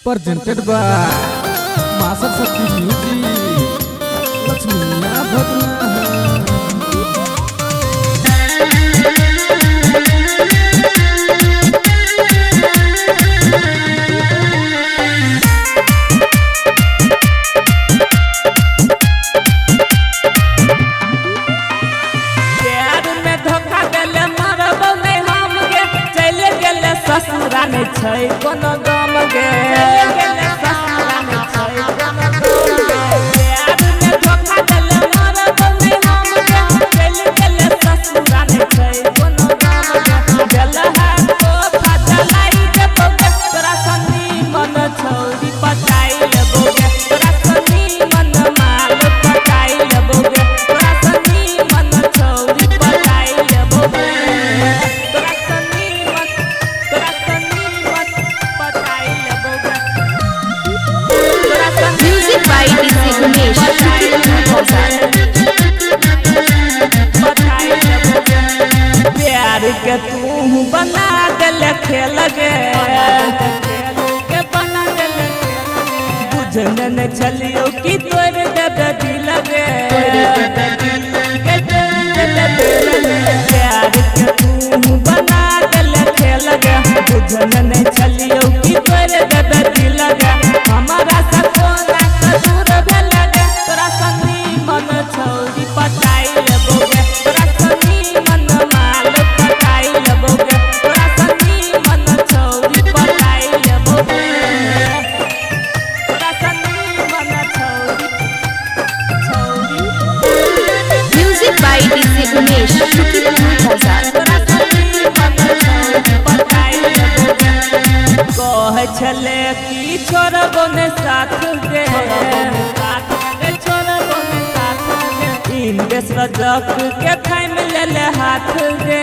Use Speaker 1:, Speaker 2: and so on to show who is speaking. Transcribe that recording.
Speaker 1: Presented by Maa Saraswati music Laxmiya Bhojna.
Speaker 2: ससुरा में छै कोनो गम गे, ससुरा में छै कोनो गम गे। प्यार में धोखा देले मरब नै हम गे, चलि गेले ससुरा में छै कोनो गम गे। देलहा तोहफा जलाई देबौ गे, तोरा सनी मन छौरी पटाइ लेबौ गे, तोरा सनी मन माल पटाइ लेबौ गे, तोरा सनी मन छौरी पटाइ लेबौ गे, तोरा सनी मन
Speaker 3: Music by DJ Umesh,
Speaker 2: प्यार के तू बना दिल खेल गे, बुझने न छलियो कि तोड़ देबे दिल गे, प्यार के तू बना दिल खेल गे, बुझने न छलियो कि तोड़ देबे दिल गे। हमारा सपना दूर भेल गे, तोरा सनी मन छौरी पटाइ लेबौ गे, तोरा सनी मन माल पटाइ लेबौ गे, तोरा सनी मन छौरी पटाइ लेबौ गे, तोरा सनी मन छौरी छौरी।
Speaker 3: Music by DJ Umesh,
Speaker 2: तोरा सनी मन छौरी पटाइ लेबौ गे। कहै छले कि छोड़बो ने साथ गे, इंदेश रजक के थामि लेले हाथ गे,